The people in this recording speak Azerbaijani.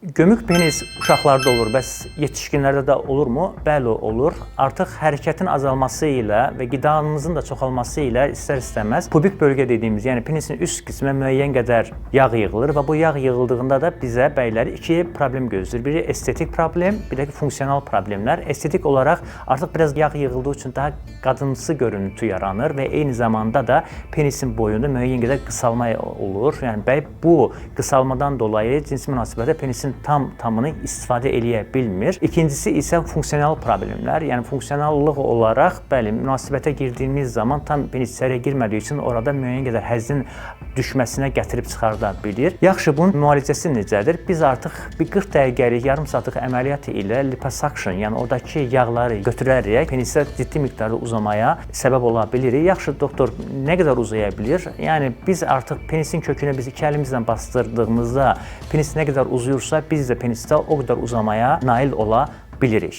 Gömük penis uşaqlarda olur, bəs yetişkinlərdə də olurmu? Bəli, olur. Artıq hərəkətin azalması ilə və qidanımızın da çoxalması ilə istər-istəməz pubik bölgə dediyimiz, yəni penisin üst qisminə müəyyən qədər yağ yığılır və bu yağ yığıldığında da bizə bəyləri iki problem gözləyir. Biri estetik problem, bir də ki funksional problemlər. Estetik olaraq artıq biraz yağ yığıldığı üçün daha qadınsı görüntü yaranır və eyni zamanda da penisin boyunda müəyyən qədər qısalma olur. Yəni bəy bu qısalmadan dolayı cinsi münasibətdə penisin tam tamını istifadə eləyə bilmir. İkincisi isə funksional problemlər. Yəni funksionallıq olaraq, bəli, münasibətə girdiyimiz zaman tam penis içəriyə girmədiyi üçün orada müəyyən qədər həzzin düşməsinə gətirib çıxarda bilir. Yaxşı, bunun müalicəsi necədir? Biz artıq bir 40 dəqiqəlik, yarım saatlıq əməliyyat ilə liposuction, yəni oradakı yağları götürərək penisə ciddi miqdarda uzamaya səbəb ola bilirik. Yaxşı, doktor, nə qədər uzaya bilir? Yəni biz artıq penisin kökünü biz iki əlimizlə bastırdığımızda penis nə qədər uzayırsa, biz də penisdə o qədər uzamaya nail ola bilirik.